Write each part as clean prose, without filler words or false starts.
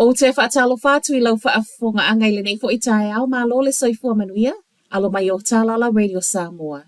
Ou te faatalofa atu i lau faafofogaaga i lenei foi taeao, malo le soifua manuia, alo mai o Talala Radio Samoa.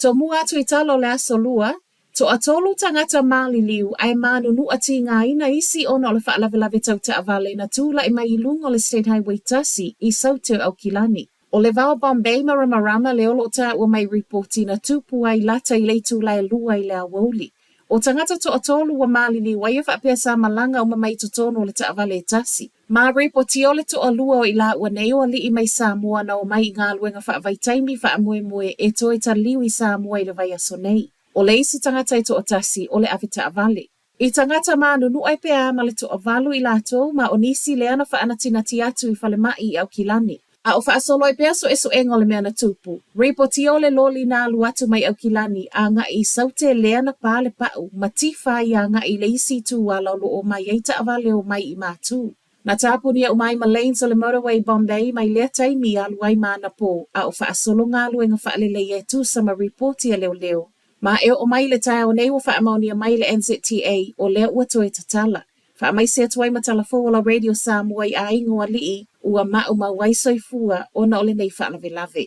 Tomua atu i tala o le Aso Lua, toatolu tagata maliliu ae manunua tigaina isi ona o le faalavelave tau taavale na tulai mai i luga o le State Highway 1 i Saute o Aukilani. O le va o Bombay ma Ramarama lea o lo o taua mai i ripoti na tupu ai lata i le itula e 2 i le aoauli. O tagata toatolu ua maliliu ai e faapea sa malaga uma mai i totonu o le taavale e tasi. Ma ripotia o le toalua o i laua nei o alii mai Samoa na omai i galuega faavaitaimi faamoemoe e toe taliu i Samoa i le vaiaso nei. O le isi tagata e toatasi o le avetaavale. I tagata manunua e pea ma le toavalu i latou ma o nisi lea na faanatinati atu i falemai i Aukilani. A o faasolo ai pea suesuega o le mea na tupu, ripotia o le loli na alu atu mai Aukilani agai i Saute lea na pa le pau ma tifa ai agai i le isi itu ala o lo o omai ai taavale omai i Matū. Na tapunia uma ai ma lanes o le motorway Bombay mai lea taimi i alu ai ma anapo a o faasolo galuega faaleleia e tusa ma ripoti a leoleo. Ma e oo mai i le taeao nei ua faamaonia mai e le NZTA o lea ua toe tatala. Faamaise atu ai ma tala fou o la Radio Samoa i aiga o alii ua maumau ai soifua ona o lenei faalavelave.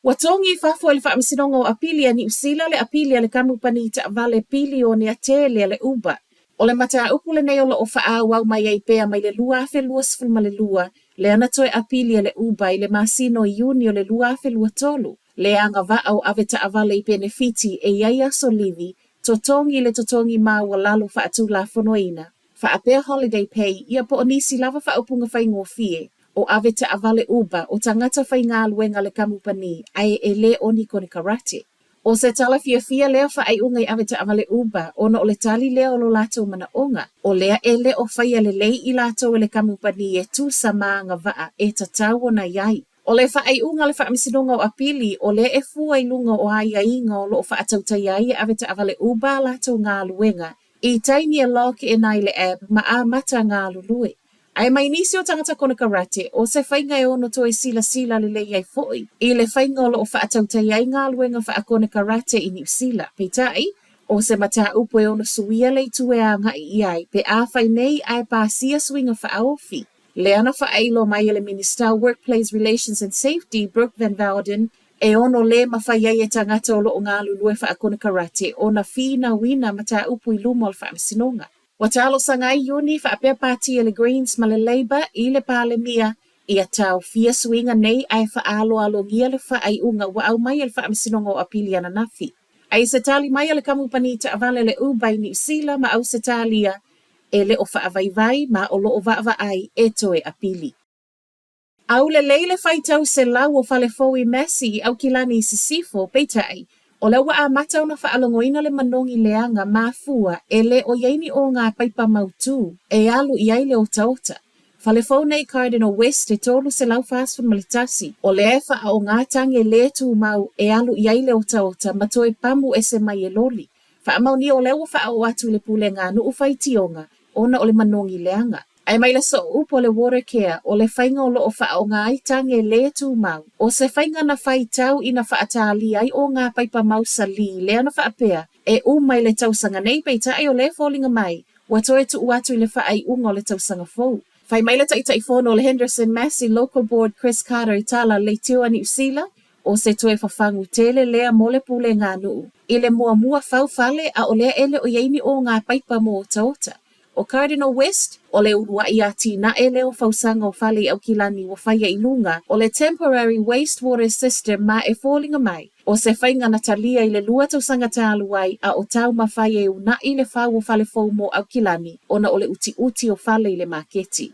Ua togi i fafo e le Faamasinoga o Apili a Niu Sila le apili a le kamupani taavale pilionea tele a le Uber. O le mataupu lenei o lo o faaauau mai ai pea mai le 2022, lea na toe apili e le Uber i le masina o Iuni o le 2023, le agavaa o avetaavale i penefiti e i ai aso livi, totogi le totogi maualalo faatulafonoina, faapea holiday pay ia po o nisi lava faaupuga faigofie, o avetaavale Uber o tagata faigaluega a le kamupani ae e le o ni konekarate. ʻO se tala fiafia lea faaiuga i avetaavale Uber ona o le tali lea o lo latou manaʻoga, o lea e le o faia lelei i latou e le kamupani e tusa ma agavaa e tatau ona i ai. ʻO le faaiuga a le Faamasinoga o Apili, o lea e fua i luga o aiaiga o lo o faatautaia ai e avetaavale Uber a latou galuega i taimi e log in ai le app ma amata galulue. Ae mai nisi o tagata konekarate, ʻo se faiga e ono toe silasila lelei ai foi i le faiga o lo o faatautaia ai galuega faakonekarate i Niu Sila. Peitai, ʻo se mataupu e ono suia le itu e agai i ai pe afai nei ae pasia suiga faaofi. Lea na faailo mai e le Minista o Workplace Relations and Safety, Brooke Van Voorden, e ono lē mafai ai e tagata o lo o galulue faakonekarate ona finauina mataupu i luma o le Faamasinoga. Ua talosaga ai Iuni faapea pati a le Greens ma le Labour i le Palemia ia taofia suiga nei ae faaaloalogia le faaiuga ua aumai e le Faamasinoga o Apili ananafi. Ae i se tali mai a le kamupani taavale le Uber i Niu Sila ma Ausetalia, e le o faavaivai ma o lo o vaavaai e toe apili. Aulelei le faitau selau o fale fou i Massey i Aukilani i Sisifo, peitai, o lea ua amata ona faalogoina le manogi leaga mafua e le o i ai ni ogā paipa mautū e alu i ai le otaota. Fale fou nei Cardinal West e 341, o lea e faaogā tage lē tumau e alu i ai le otaota ma toe pamu ese mai e loli. Faamaonia o lea ua faaoo atu i le pulega a nuu faitioga ona o le manogi leaga. Ae mai le sooupu o le Watercare, o le faiga o lo o faaoga ai tage lē tumau, o se faiga na faitau ina faatalia ai ogā paipa mausalī lea na faapea e uma i le tausaga nei peitai o lea e foliga mai ua toe tuu atu i le faaiuga o le tausaga fou. Fai mai le Taitaifono o le Henderson Massey Local Board Chris Carter i tala leitio a Niu Sila, o se toe fafagu tele lea mo le pulega a nuu. I le muamua fau fale a o lea e le o i ai ni ogā paipa mo otaota. ʻO Cardinal West, o le uluaʻi atinae lea o fausaga o fale i Aukilani ua faia i luga o le Temporary Waste Water System ma e foliga mai, ʻo se faiga na talia i le lua tausaga talu ai a o taumafai e unaʻi le fau o fale fou mo Aukilani ona o le utiuti o fale i le maketi.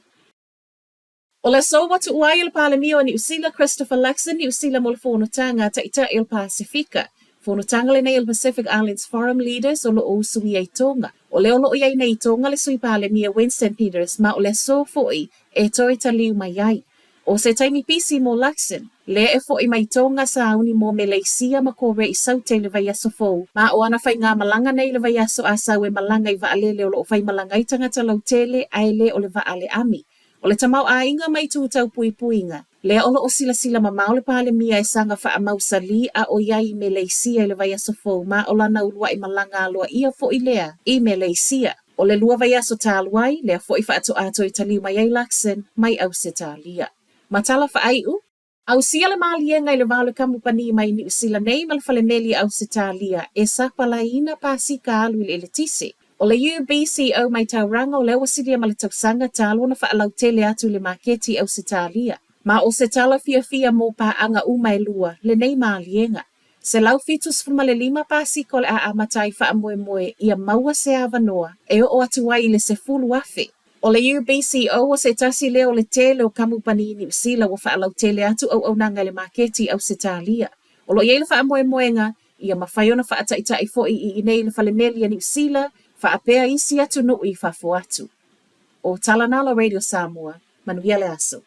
O le aso ua tuua ai e le Palemia o Niu Sila, Christopher Luxon, Niu Sila mo le Fonotaga a Taitai o le Pasefika. Fonotaga lenei o le Pacific Islands Forum Leaders o lo o usuia i Tonga. O lea o lo o i ai nei i Tonga le Sui Palemia Winston Peters ma o le aso foi e toe taliu mai ai. ʻO se taimi pisi mo Luxon, lea e foʻi mai Tonga sauni mo Meleisia ma Korea i Saute i le vaiaso fou, ma o ana faigamalaga nei i le vaiaso a sau e malaga i vaalele o lo o faimalaga ai tagata lautele ae le o le vaa a le ami. O le tamaoaiga mai itu tau puipuiga, lea o lo o silasila mamao le Palemia e saga faamausalī a o i ai i Meleisia i le vaiaso fou ma o lana uluai malaga aloaia foi lea i Meleisia. O le 2 vaiaso talu ai, lea foi faatoa toe taliu mai ai Luxon mai Ausetalia. Ma tala faaiu, ausia le maliega i le va o le kamupani mai Niu Sila nei ma le falemeli a Ausetalia e sapalaiina pasika alu i le eletise. O le UBCO mai Tauranga o lea ua silia ma le tausaga talu ona faalautele atu i le maketi i Ausetalia. Ma o se tala fiafia mo paaga uma e lua lenei maliega. 175 pasika o le a amata ai faamoemoe ia maua se avanoa e oo atu ai i le 10,000. O le UBCO o se tasi lea o le tele o kamupani i Niu Sila ua faalautele atu auaunaga i le maketi i Ausetalia. O lo o i ai le faamoemoega ia mafai ona faataitai foi i inei i le falemeli a Niu Sila faapea isi atunuu i fafo atu. O tala na a la Radio Samoa. Manuia le aso.